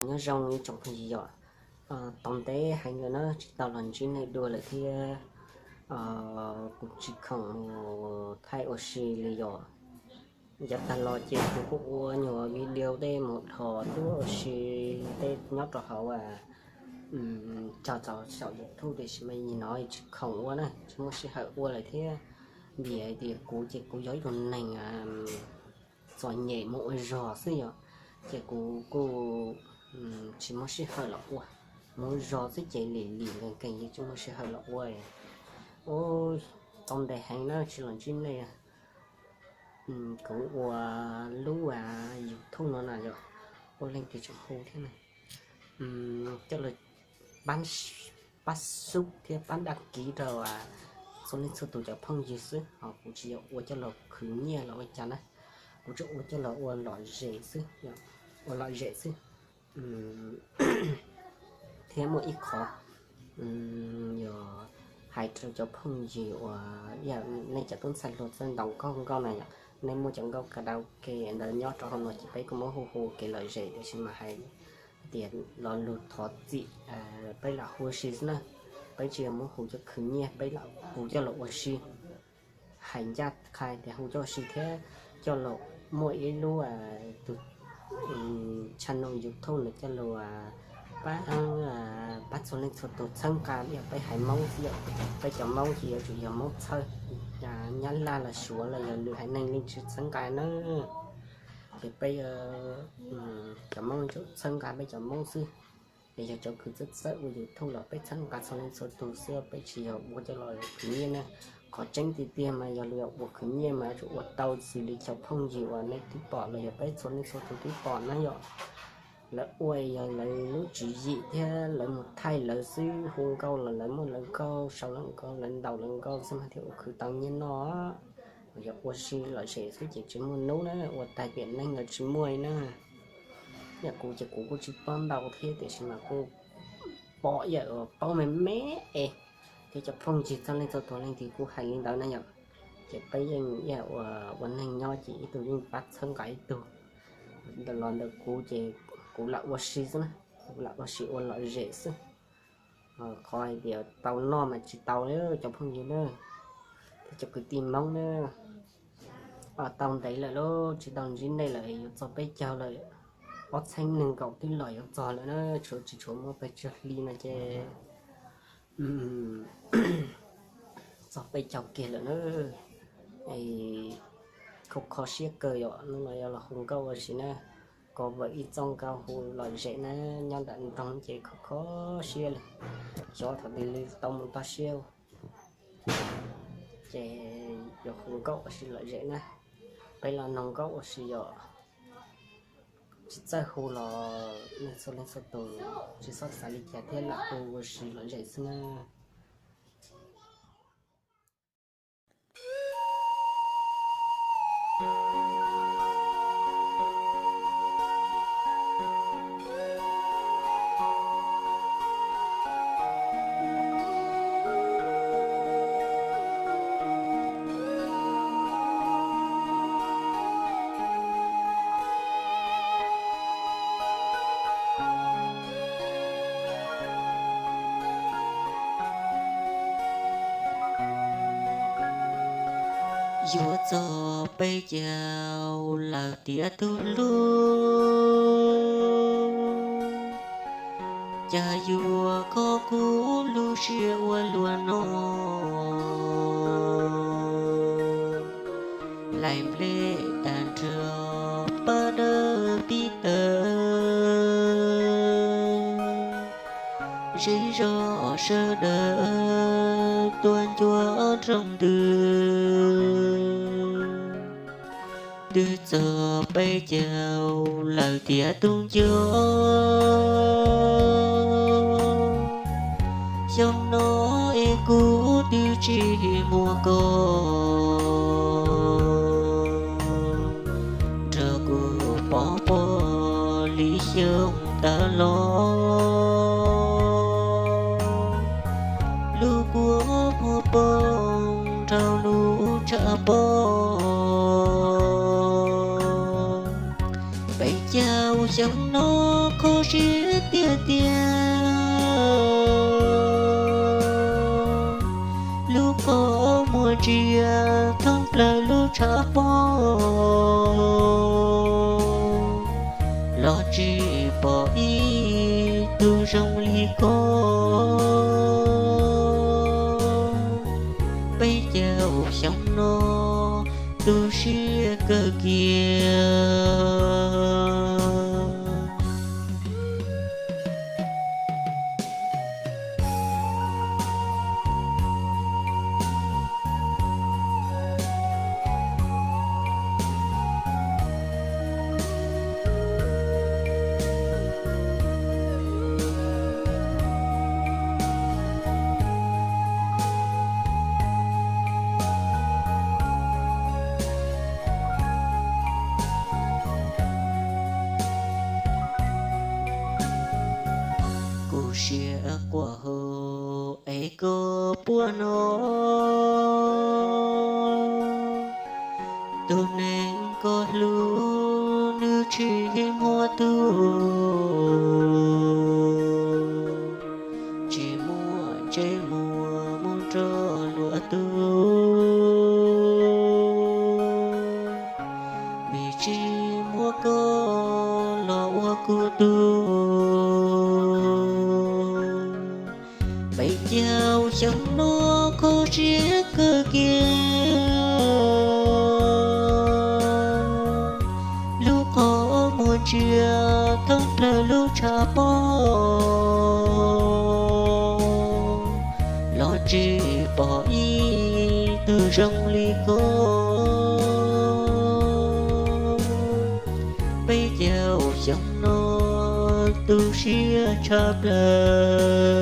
Nyob zoo ib tsoom phooj ywg yom, tau ntev heev lawm na tsis tau los ntsib nej dua lawm thiab. Kuv tsis khoom mus thaij ua si li yom. Yav tag los ces kuv kuj ua nyuag video tej mus dhos tuaj ua si tej nyob rau hauv cog tau saum YouTube tiam sis mas yim no tsis khoom ua na tsis muaj sij hawm ua lawm thiab. Vim hais tias kuv ces kuv yog ib tug neeg txom nyem mus ua zog xwb yom, ces kuv kuj tsis muaj sij hawm los ua, mus zog xwb ces lim lim nkees nkees yeej tsis muaj sij hawm los ua. Ub, tau ntev heev na tsis los ntsib nej. Kuv ua lub YouTube no na yom, ua leej twg tseem hu thiab na, coj los pab sub thiab pab đăng ký rau txhua leej txhua tus cov phooj ywg xwb, ho kuv tsis yog ua coj los khwv nyiaj los ua cas na, kuv tsuas ua coj los ua lom zem xwb, ua lom zem xwb. Thiab muaj ib qho yog hais rau cov phooj ywg uas nej cov tub ntxhais hluas txawj ntaus nkauj nkauj na yom, nej muaj cov nkauj karaoke ntawd nyob rau hauv no ces peb kuj muab hu hu kev lom zem tiam sis mas hais tias lo lus thov txim peb lam hu ua si xwb na, peb tsis yog muab hu coj khwv nyiaj, peb lam hu coj los ua si. Hais ncaj qha tias hu coj ua si thiab coj los muaj ib lub tus channel YouTube ntawd coj los pab, pab txhua leej txhua tus txhawb nqa, yog peb haiv Hmoob xwb yom, peb cov Hmoob ces yuav tsum yog Hmoob txhawb, Nyab Laj los Suav los yog lwm haiv neeg yeej tsis txhawb nqa na. Ces peb cov Hmoob yuav tsum txhawb nqa peb cov Hmoob xwb. Es yog cov kws txawj txawj ua YouTube los peb txhawb nqa txhua leej txhua tus xwb, peb tsis yog ua coj los khwv nyiaj na. Qhov tseeb tiag tiag mas yog luag ua khwv nyiaj mas yuav tsum ua tau xws li cov phooj ywg uas nej twb pom los yog peb txhua leej txhua tus twb pom na yom. Lawv ua yog lawv lub tswv yim thiab lawv mus thaij lawv xwb, hu nkauj los lawv muaj lawv nkauj, sau lawv nkauj, lawv ntaus lawv nkauj xwb mas thiaj ua khwv tau nyiaj noj. Yog ua si lom zem xwb ces tsis muaj hnub na, ua tag tiam neej los tsis muaj li na. Yam kuv ces kuv kuj tsis paub ntau thiab tiam sis mas kuj pom yam uas paub me me es thiab cov phooj ywg txhua leej txhua tus leej twg kuj hais li ntawd na yom. Ces peb yeej ua neeg nyob ces ib tug yeej pab txhawb nqa ib tug. Los ntawm kuv ces kuv lam ua si xwb na, kuv lam ua si ua lom zem xwb. Qhov hais tias tau noj mas tsis tau li cov phooj ywg na, thiab cov kwv tij Hmoob na. Tau ntev lawm lauj, tsis tau ntsib nej lawm, yuav txog peb caug lawm. Ob txhiab nees nkaum twb los yuav txog lawm na, tshuav tsis tshuav muaj pes tsawg hli no ces txog peb caug kiag lawm na. Kho kho siab kawg yom, hnub no yuav los hu nkauj ua si na, cover ib txoj nkauj hu lom zem na, nyob nram nroog ces kho kho siab li, xyov thaum twg li tau mus toj siab. Ces yuav hu nkauj ua si lom zem na, peb los noog nkauj ua si yom. Tsis txawj hu los nej txhua leej txhua tus tsis txhob xav li cas thiab, lam hu ua si lom zem xwb na. Yuav txog peb caug lawm tiag tub hlub, cas yuav kho kuv lub siab ua luaj no. Laim nplej tag nrho pab dawb pib tawg, zej zog sawv daws tuaj ncuav nroog ntws. Twb txog peb caug lawm tiag tub ncauj, xyoo no es kuv twb tsis muaj koj, nrog kuv pov pob li xyoo tas los. Lub kua muag poob rau lub tshav pob, peb caug xyoo no kho siab tiag tiag. Lub qhov muag ntsia thoob plaws lub tshav pob, los tsis pom ib tug zoo li koj. Peb caug xyoo no tu siab kawg kiag. Kuv siab quaj hu es koj puas hnov. Tus neeg koj hlub nws tsis muaj tug, tsis muaj ntsej muag mus nrog luag tug, vim tsis muaj koj los ua kuv tug. Peb caug xyoo no kho siab kawg kiag. Lub qhov muag ntsia thoob plaws lub tshav pob, los tsis pom ib tug zoo li koj. Peb caug xyoo no tu siab tshaj plaws.